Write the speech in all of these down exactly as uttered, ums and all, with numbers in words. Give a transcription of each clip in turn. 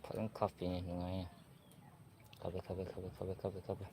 ꯐꯖꯅ ꯀꯥꯞꯄꯤꯅꯦ, ꯅꯨꯡꯉꯥꯏꯌꯦ꯫ ꯀꯥꯞꯄꯦ, ꯀꯥꯞꯄꯦ, ꯀꯥꯞꯄꯦ, ꯀꯥꯞꯄꯦ, ꯀꯥꯞꯄꯦ, ꯀꯥꯞꯄꯦ꯫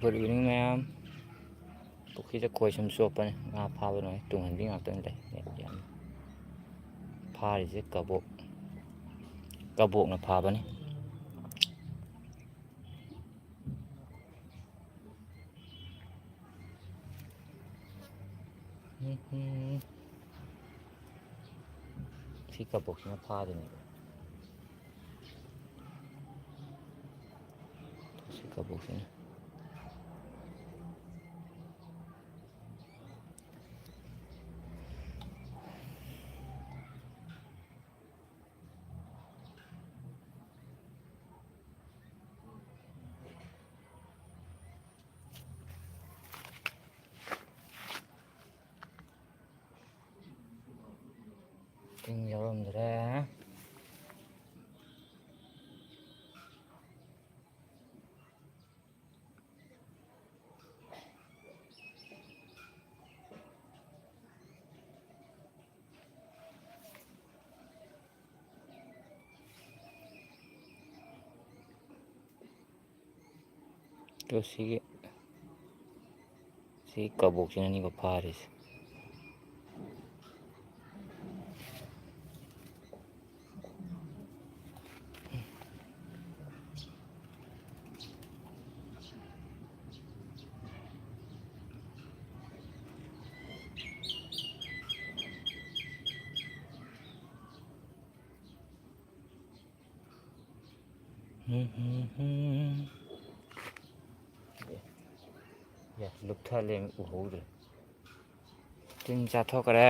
Good evening, ꯃꯌꯥꯝ꯫ ꯄꯨꯈ꯭ꯔꯤꯗ ꯈꯣꯏ ꯁꯨꯝ ꯆꯣꯞꯄꯅꯤ꯫ ꯉꯥ ꯐꯥꯕ ꯅꯨꯡꯉꯥꯏ꯫ ꯇꯨꯡꯍꯟꯕꯤ ꯉꯥꯛꯇꯪ ꯂꯩ꯫ ꯌꯥꯝ ꯐꯥꯔꯤꯁꯦ ꯀꯕꯣꯛ, ꯀꯕꯣꯛꯅ ꯐꯥꯕꯅꯤ꯫ ꯎꯝ, ꯎꯝ꯫ ꯁꯤ ꯀꯕꯣꯛꯁꯤꯅ ꯐꯥꯗꯣꯏꯅꯦꯕ꯫ ꯁꯤ ꯀꯕꯣꯛꯁꯤꯅ꯫ ꯇꯤꯟ ꯌꯥꯎꯔꯝꯗ꯭ꯔꯦ꯫ ꯑꯗꯣ ꯁꯤꯒꯤ, ꯁꯤ ꯀꯕꯣꯛꯁꯤꯅꯅꯤꯀꯣ ꯐꯥꯔꯤꯁꯦ꯫ ꯑꯦ, ꯂꯨꯞꯊ ꯂꯩꯔꯝꯃꯤ, ꯎꯍꯧꯗ꯭ꯔꯦ꯫ ꯇꯤꯟ ꯆꯥꯊꯣꯛꯈ꯭ꯔꯦ꯫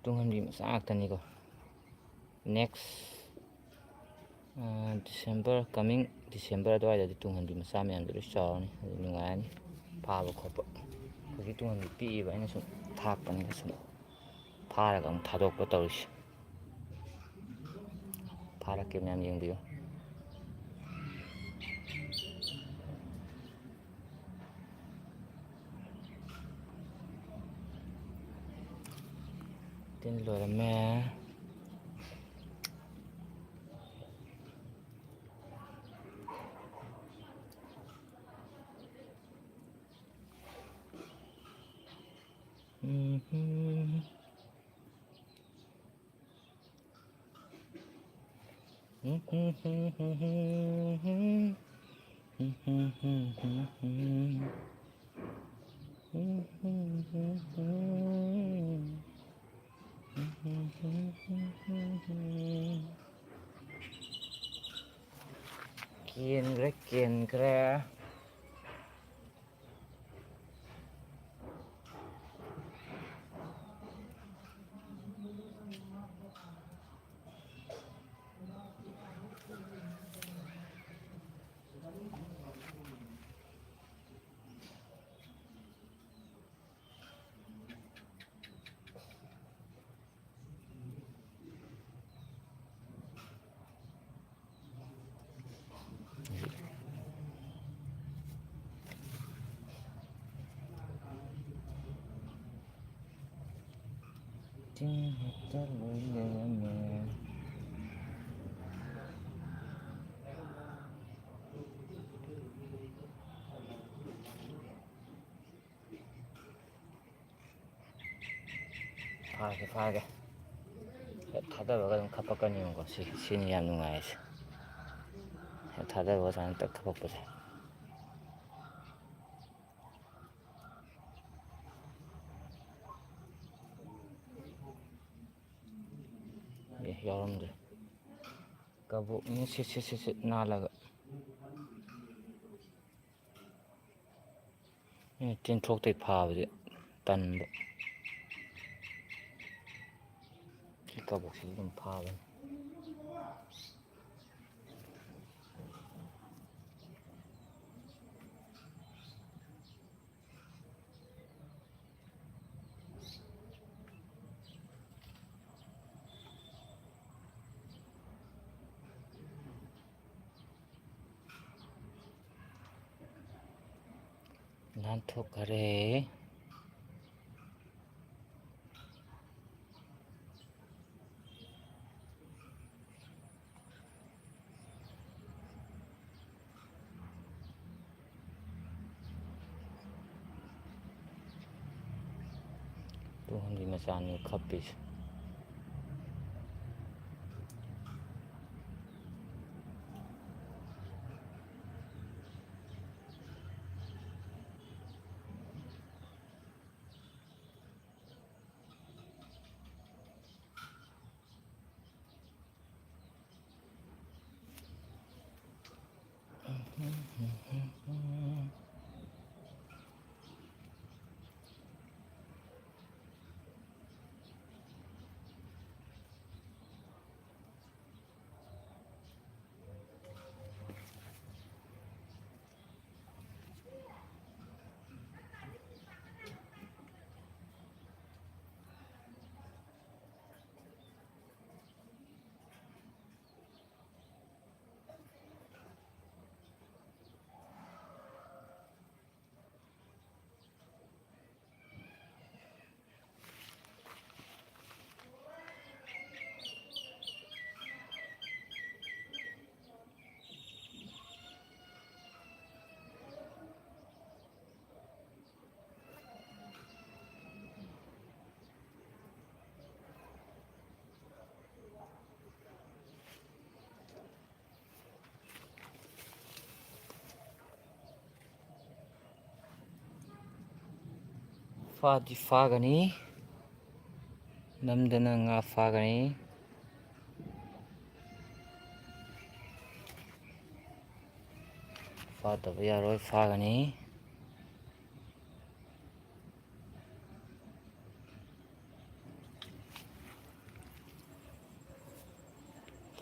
ꯇꯨꯡꯍꯟꯕꯤ ꯃꯆꯥ ꯉꯥꯛꯇꯅꯤꯀꯣ꯫ Next, ꯑ, December, coming December ꯑꯗꯨꯋꯥꯏꯗꯗꯤ ꯇꯨꯡꯍꯟꯕꯤ ꯃꯆꯥ ꯃꯌꯥꯝꯗꯣ ꯂꯣꯏ ꯆꯥꯎꯔꯅꯤ, ꯑꯗꯨ ꯅꯨꯡꯉꯥꯏꯔꯅꯤ ꯐꯥꯕ ꯈꯣꯠꯄ꯫ ꯍꯧꯖꯤꯛ ꯇꯨꯡꯍꯟꯕꯤ ꯄꯤꯛꯏꯕ, ꯑꯩꯅ ꯁꯨꯝ ꯊꯥꯛꯄꯅꯤꯗ, ꯁꯨꯝ ꯐꯥꯔꯒ ꯑꯃꯨꯛ ꯊꯥꯗꯣꯛꯄ ꯇꯧꯔꯤꯁꯦ꯫ ꯐꯥꯔꯛꯀꯦ ꯃꯌꯥꯝ ꯌꯦꯡꯕꯤꯌꯨ꯫ ꯇꯤꯟ ꯂꯣꯏꯔꯝꯃꯦ꯫ ꯎꯝ꯫ ꯀꯦꯟꯈ꯭ꯔꯦ, ꯀꯦꯟꯈ꯭ꯔꯦ꯫ ꯇꯤꯟ ꯍꯦꯛꯇ ꯂꯣꯏ ꯂꯩꯔꯝꯃꯦ꯫ ꯐꯥꯔꯒꯦ, ꯐꯥꯔꯒꯦ꯫ ꯍꯦꯛ ꯊꯥꯗꯕꯒ ꯑꯗꯨꯝ ꯈꯞꯄꯛꯀꯅꯦꯕꯀꯣ꯫ ꯁꯤ, ꯁꯤꯅꯤ ꯌꯥꯝ ꯅꯨꯡꯉꯥꯏꯔꯤꯁꯦ꯫ ꯍꯦꯛ ꯊꯥꯗꯕꯒ ꯁꯨꯃꯥꯏꯅ ꯇꯛ ꯈꯞꯄꯛꯄꯁꯦ꯫ ꯑꯦ, ꯌꯥꯎꯔꯝꯗ꯭ꯔꯦ꯫ ꯀꯕꯣꯛꯅꯤ ꯁꯤꯠ ꯁꯤꯠ ꯁꯤꯠ ꯁꯤꯠ ꯅꯥꯜꯂꯒ꯫ ꯑꯩꯅ ꯇꯤꯟꯊ꯭ꯔꯣꯛꯇꯩ ꯐꯥꯕꯗꯤ ꯇꯟꯕ꯫ ꯁꯤ ꯀꯕꯣꯛꯁꯤꯗꯤ ꯑꯗꯨꯝ ꯐꯥꯕꯅꯤ꯫ ꯅꯥꯟꯊꯣꯛꯈꯔꯦ꯫ ꯇꯨꯡꯍꯟꯕꯤ ꯃꯆꯥꯅꯤ ꯈꯞꯄꯤꯁꯦ꯫ ꯐꯥꯗꯤ ꯐꯥꯒꯅꯤ, ꯅꯝꯗꯅ ꯉꯥ ꯐꯥꯒꯅꯤ꯫ ꯐꯥꯗꯕ ꯌꯥꯔꯣꯏ, ꯐꯥꯒꯅꯤ꯫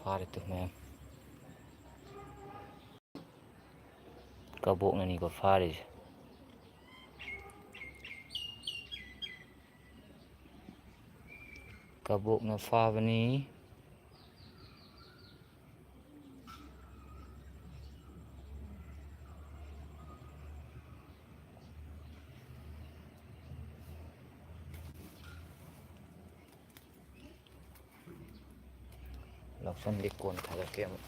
ꯐꯥꯔꯦ ꯇꯨ ꯃꯌꯥꯝ꯫ ꯀꯕꯣꯛꯅꯅꯤꯀꯣ ꯐꯥꯔꯤꯁꯦ꯫ ꯀꯕꯣꯛꯅ ꯐꯥꯕꯅꯤ꯫ ꯂꯧꯁꯟꯗꯤ ꯀꯣꯟ ꯊꯥꯗꯣꯛꯀꯦ ꯑꯃꯨꯛ꯫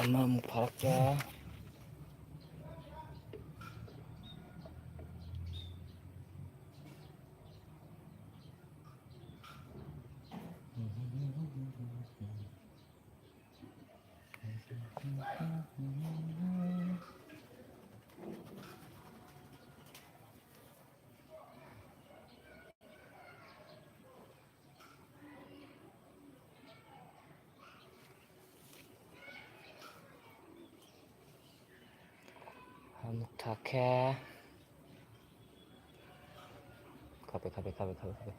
ꯑꯃꯃꯨꯛ ꯐꯥꯔꯛꯀꯦ꯫ ꯑꯃꯨꯛ ꯊꯥꯛꯀꯦ꯫ ꯀꯥꯞꯄꯦ, ꯀꯥꯞꯄꯦ, ꯀꯥꯞꯄꯦ, ꯀꯥꯞꯄꯦ, ꯀꯥꯞꯄꯦ꯫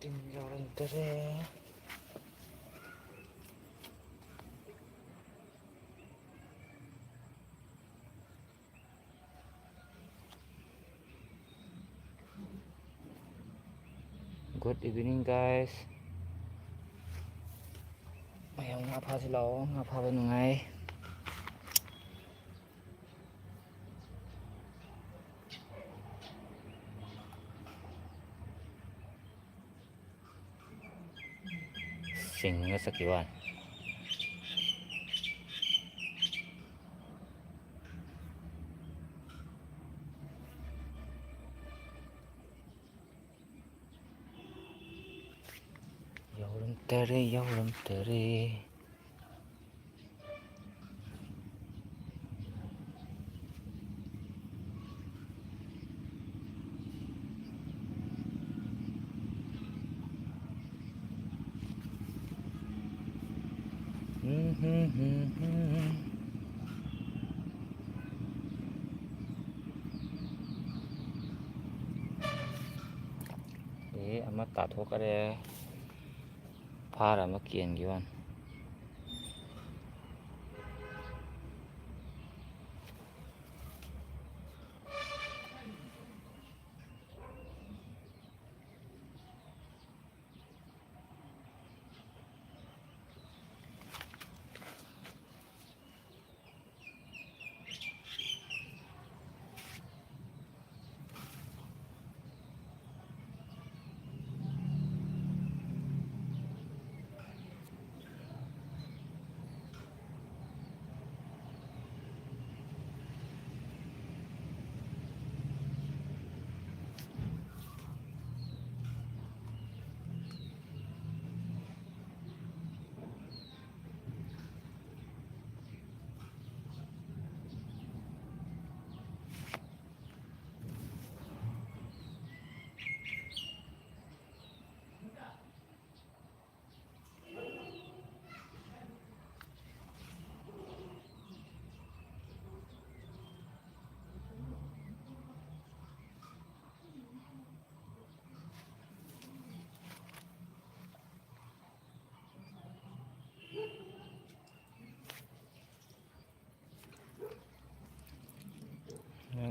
ꯇꯤꯟ ꯌꯥꯎꯔꯝꯗꯔꯦ꯫ Good evening, guys. ꯃꯌꯥꯝ ꯉꯥ ꯐꯥꯁꯤ ꯂꯥꯛꯑꯣ, ꯉꯥ ꯐꯥꯕ ꯅꯨꯡꯉꯥꯏ꯫ ꯆꯤꯡꯉꯒ ꯆꯠꯈꯤꯕ ꯋꯥꯅꯤ꯫ ꯌꯧꯔꯝꯗꯔꯦ, ꯌꯧꯔꯝꯗꯔꯦ꯫ ꯑꯦ, ꯑꯃ ꯇꯥꯊꯣꯛꯈꯔꯦ꯫ ꯐꯥꯔ ꯑꯃ ꯀꯦꯟꯈꯤꯕ ꯋꯥꯅꯤ꯫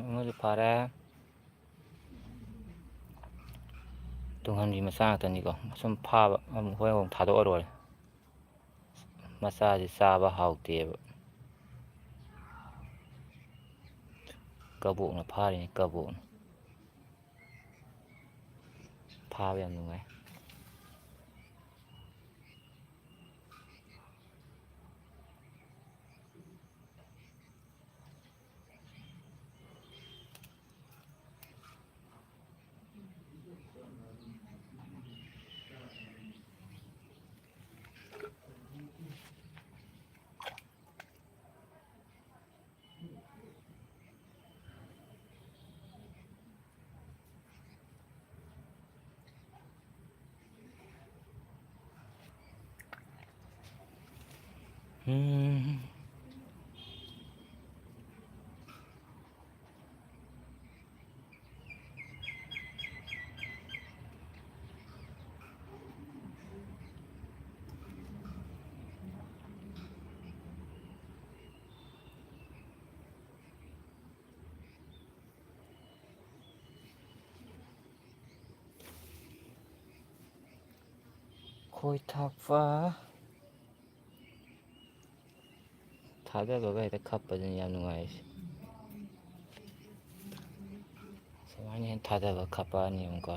ꯑꯃꯁꯨ ꯐꯥꯔꯦ꯫ ꯇꯨꯡꯍꯟꯕꯤ ꯃꯆꯥ ꯉꯥꯛꯇꯅꯤꯀꯣ꯫ ꯁꯨꯝ ꯐꯥꯕ, ꯑꯃꯨꯛ ꯍꯣꯔꯦꯟ ꯑꯃꯨꯛ ꯊꯥꯗꯣꯛꯑ ꯂꯣꯏꯔꯦ꯫ ꯃꯆꯥꯁꯤ ꯆꯥꯕ ꯍꯥꯎꯇꯦꯕ꯫ ꯀꯕꯣꯛꯅ ꯐꯥꯔꯤꯅꯤ, ꯀꯕꯣꯛꯅ꯫ ꯐꯥꯕ ꯌꯥꯝ ꯅꯨꯡꯉꯥꯏ꯫ ꯎꯝ꯫ ꯈꯣꯏ ꯊꯥꯛꯄ꯫ ꯊꯥꯗꯕꯒ ꯍꯦꯛꯇ ꯈꯞꯄꯗꯨꯅꯤ ꯌꯥꯝ ꯅꯨꯡꯉꯥꯏꯔꯤꯁꯦ꯫ ꯁꯨꯃꯥꯏꯅ ꯍꯦꯛ ꯊꯥꯗꯕ ꯈꯞꯄꯛꯑꯅꯤ ꯑꯃꯨꯛꯀ꯫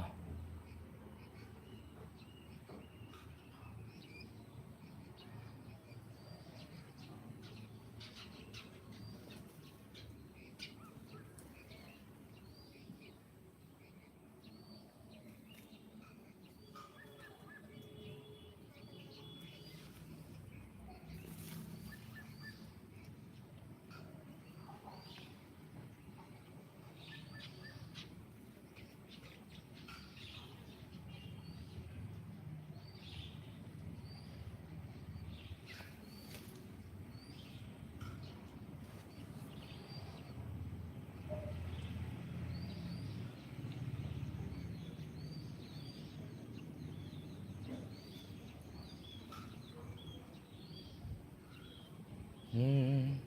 ꯎꯝ꯫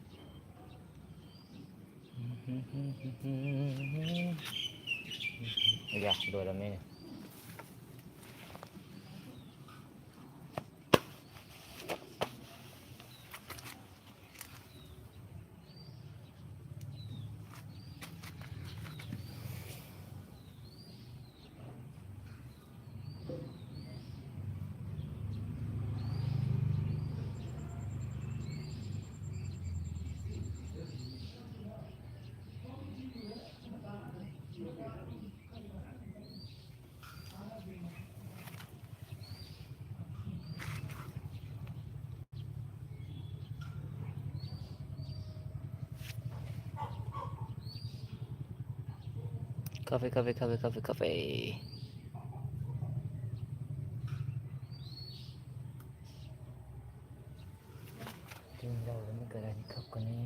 ꯌꯥ, ꯂꯣꯏꯔꯝꯃꯦꯅꯦ꯫ ꯀꯥꯞꯄꯦ, ꯀꯥꯞꯄꯦ, ꯀꯥꯞꯄꯦ, ꯀꯥꯞꯄꯦ, ꯀꯥꯞꯄꯦ꯫ ꯇꯤꯟ ꯌꯥꯎꯗꯅ ꯀꯗꯥꯏꯗ ꯀꯥꯞꯀꯅꯤ?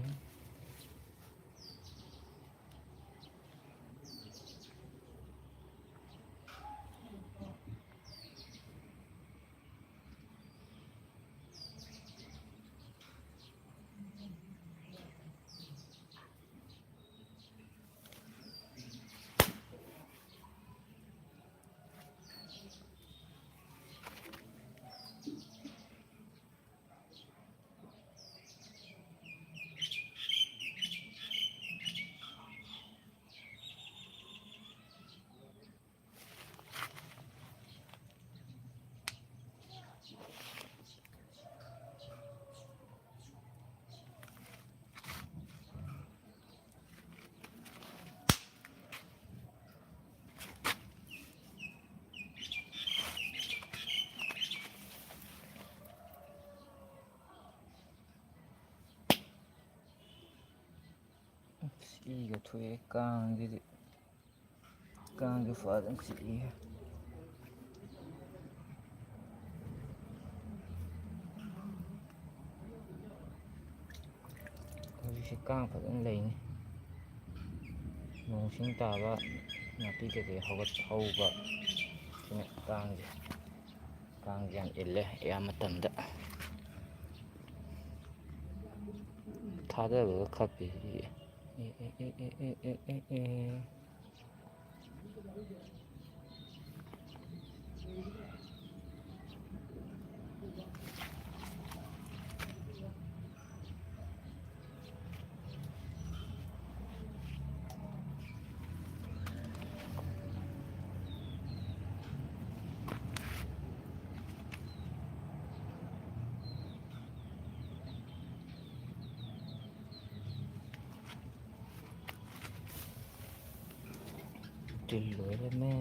ꯏꯒ ꯊꯣꯛꯑꯦ ꯀꯥꯡꯁꯤꯗꯤ꯫ ꯀꯥꯡꯁꯨ ꯐꯖꯅ ꯆꯤꯛꯏ꯫ ꯍꯧꯖꯤꯛꯁꯦ ꯀꯥꯡ ꯐꯖꯅ ꯂꯩꯅꯤ꯫ ꯅꯣꯡ ꯁꯤꯡ ꯇꯥꯕ, ꯅꯥꯄꯤ ꯀꯩꯀꯩ ꯍꯧꯒꯠ-, ꯍꯧꯕ ꯁꯤꯅ ꯀꯥꯡꯁꯦ꯫ ꯀꯥꯡꯁꯦ ꯌꯥꯝ ꯏꯜꯂꯦ ꯑꯌꯥꯝꯕ ꯃꯇꯝꯗ꯫ ꯊꯥꯗꯕꯒ ꯈꯞꯄꯤ꯫ ꯑꯦ, ꯑꯦ, ꯑꯦ꯫ ꯇꯤꯜ ꯂꯣꯏꯔꯝꯃꯦ꯫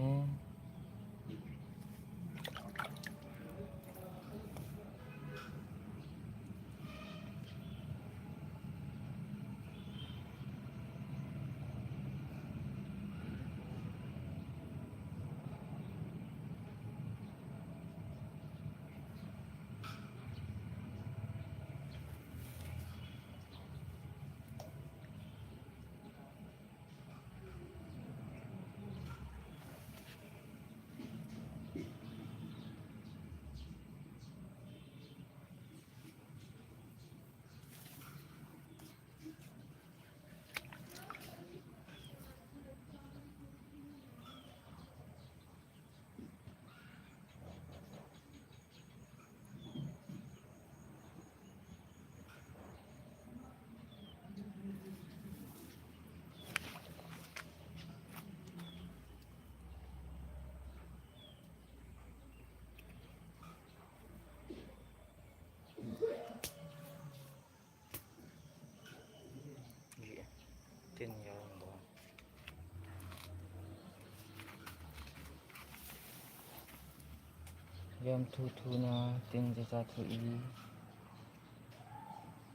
ꯌꯥꯝ ꯊꯨ ꯊꯨꯅ ꯇꯤꯟꯁꯦ ꯆꯥꯊꯣꯛꯏ꯫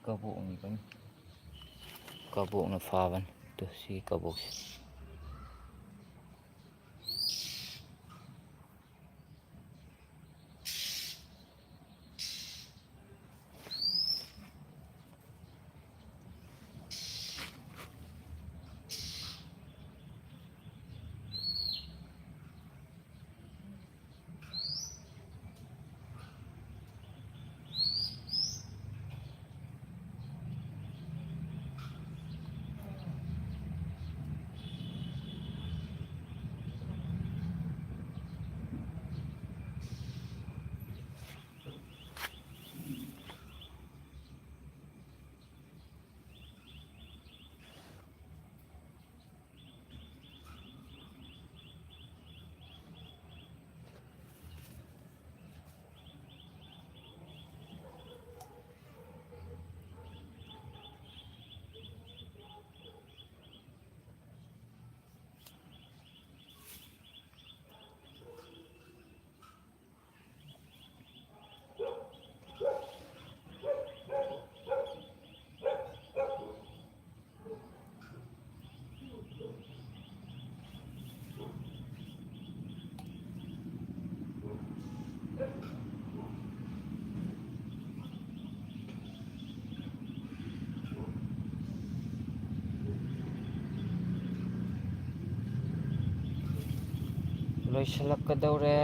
ꯀꯕꯣꯛꯅꯤꯕꯅꯤ꯫ ꯀꯕꯣꯛꯅ ꯐꯥꯕꯅꯤ꯫ ꯇꯨ, ꯁꯤ ꯀꯕꯣꯛꯁꯦ꯫ ꯂꯣꯏꯁꯤꯜꯂꯛꯀꯗꯧꯔꯦ꯫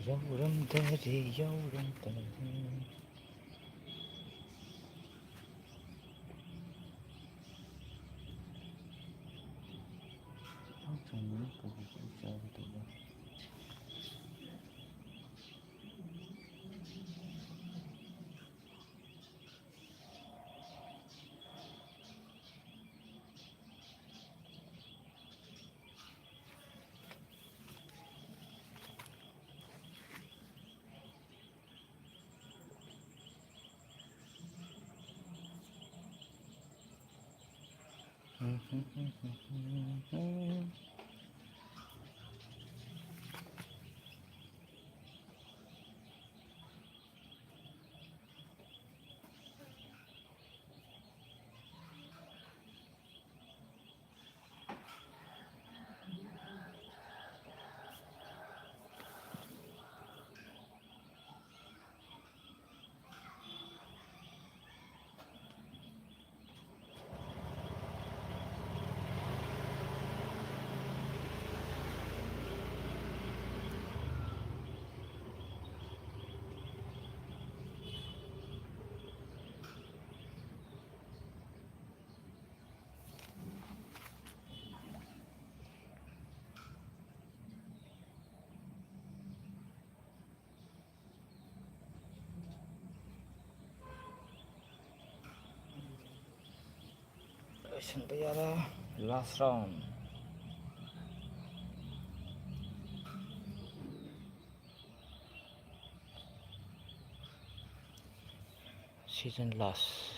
ꯌꯧꯔꯝꯗꯔꯦ, ꯌꯧꯔꯝꯗꯔꯦ꯫ ꯂꯣꯏꯁꯤꯟꯕ ꯌꯥꯔꯦ꯫ Last round. Season last.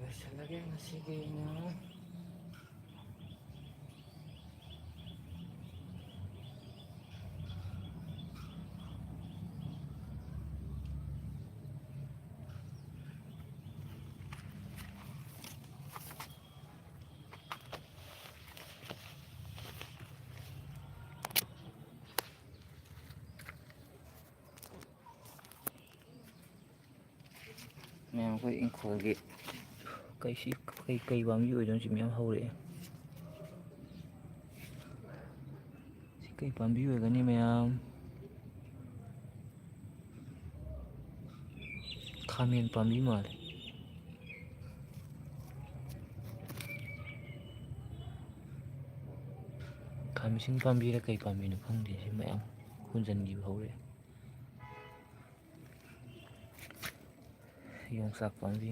ꯂꯣꯏꯁꯤꯜꯂꯒꯦ ꯉꯁꯤꯒꯤ ꯑꯣꯏꯅ꯫ ꯃꯌꯥꯝ, ꯑꯩꯈꯣꯏ ꯏꯪꯈꯣꯜꯒꯤ ꯀꯩꯁꯤ, ꯀꯩ, ꯀꯩ ꯄꯥꯝꯕꯤ ꯑꯣꯏꯗꯣꯏꯅꯣ? ꯁꯤ ꯃꯌꯥꯝ ꯍꯧꯔꯛꯑꯦ꯫ ꯁꯤ ꯀꯩ ꯄꯥꯝꯕꯤ ꯑꯣꯏꯒꯅꯤ ꯃꯌꯥꯝ? ꯈꯥꯃꯦꯟ ꯄꯥꯝꯕꯤ ꯃꯥꯜꯂꯦ꯫ ꯈꯥꯃꯦꯟ ꯄꯥꯝꯕꯤꯔ ꯀꯩ ꯄꯥꯝꯕꯤꯅꯣ ꯈꯪꯗꯦ꯫ ꯁꯤ ꯃꯌꯥꯝ ꯍꯨꯟꯖꯟꯈꯤꯕ ꯍꯧꯔꯛꯑꯦ꯫ ꯌꯣꯡꯆꯥꯛ ꯄꯥꯝꯕꯤ꯫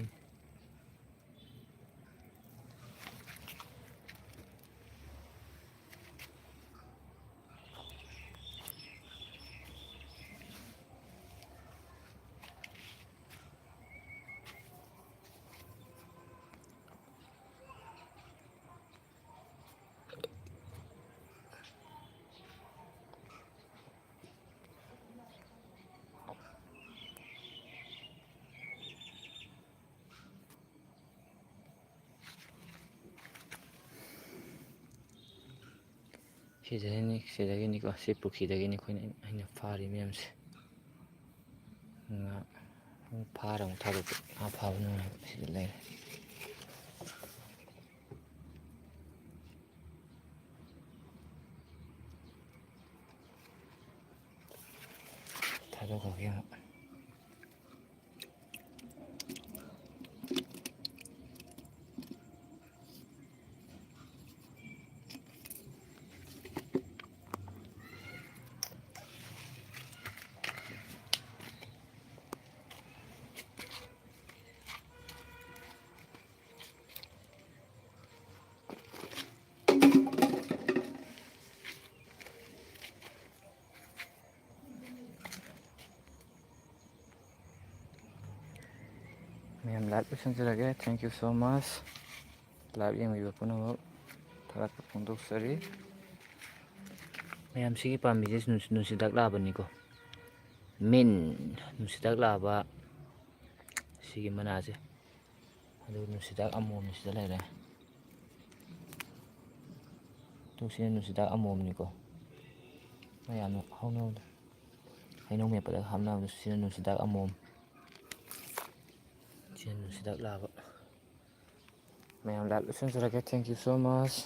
ꯁꯤꯗꯒꯤꯅꯤ, ꯁꯤꯗꯒꯤꯅꯤꯀꯣ, ꯁꯤ ꯄꯨꯈ꯭ꯔꯤꯗꯒꯤꯅꯤ ꯑꯩꯈꯣꯏꯅ, ꯑꯩꯅ ꯐꯥꯔꯤ ꯃꯌꯥꯝꯁꯦ꯫ ꯉꯥ ꯑꯃꯨꯛ ꯐꯥꯔ ꯑꯃꯨꯛ ꯊꯥꯗꯣꯛꯄ, ꯉꯥ ꯐꯥꯕ ꯅꯨꯡꯉꯥꯏꯕ ꯁꯤꯗ ꯂꯩꯔꯦ꯫ ꯊꯥꯗꯣꯛꯈ꯭ꯔꯒꯦ ꯑꯃꯨꯛ꯫ ꯃꯌꯥꯝ live ꯂꯣꯏꯁꯤꯟꯖꯔꯒꯦ꯫ Thank you so much꯫ Live ꯌꯦꯡꯕꯤꯕ ꯄꯨꯝꯅꯃꯛ ꯊꯥꯒꯠꯄ ꯐꯣꯡꯗꯣꯛꯆꯔꯤ꯫ ꯃꯌꯥꯝ, ꯁꯤꯒꯤ ꯄꯥꯝꯕꯤꯁꯦ ꯅꯨꯡꯁꯤ-, ꯅꯨꯡꯁꯤꯗꯥꯛ ꯂꯥꯕꯅꯤꯀꯣ꯫ Main ꯅꯨꯡꯁꯤꯗꯥꯛ ꯂꯥꯕ ꯁꯤꯒꯤ ꯃꯅꯥꯁꯦ꯫ ꯑꯗꯨ ꯅꯨꯡꯁꯤꯗꯥꯛ ꯑꯃꯣꯝꯅꯤ ꯁꯤꯗ ꯂꯩꯔꯦ꯫ ꯑꯗꯨ ꯁꯤꯅ ꯅꯨꯡꯁꯤꯗꯥꯛ ꯑꯃꯣꯝꯅꯤꯀꯣ꯫ ꯃꯌꯥꯝꯅ ꯍꯧꯅꯕꯗ, ꯍꯩꯅꯧ ꯃꯦꯠꯄꯗ ꯍꯥꯞꯅꯕꯗ ꯁꯤꯅ ꯅꯨꯡꯁꯤꯗꯥꯛ ꯑꯃꯣꯝ꯫ ꯏꯆꯦ ꯅꯨꯡꯁꯤꯗꯛ ꯂꯥꯕ꯫ ꯃꯌꯥꯝ ꯂꯥꯏꯚ ꯂꯣꯏꯁꯤꯟꯖꯔꯒꯦ꯫ Thank you so much.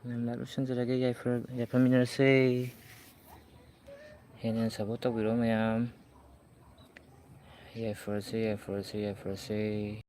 ꯃꯌꯥꯝ ꯂꯥꯏꯚ ꯂꯣꯏꯁꯤꯟꯖꯔꯒꯦ꯫ ꯌꯥꯏꯐ-, ꯌꯥꯏꯐꯃꯤꯟꯅꯔꯁꯦ꯫ ꯍꯦꯟꯅ ꯍꯦꯟꯅ ꯁꯞꯄꯣꯔꯠ ꯇꯧꯕꯤꯔꯣ ꯃꯌꯥꯝ꯫ ꯌꯥꯏꯐꯔꯁꯦ, ꯌꯥꯏꯐꯔꯁꯦ, ꯌꯥꯏꯐꯔꯁꯦ꯫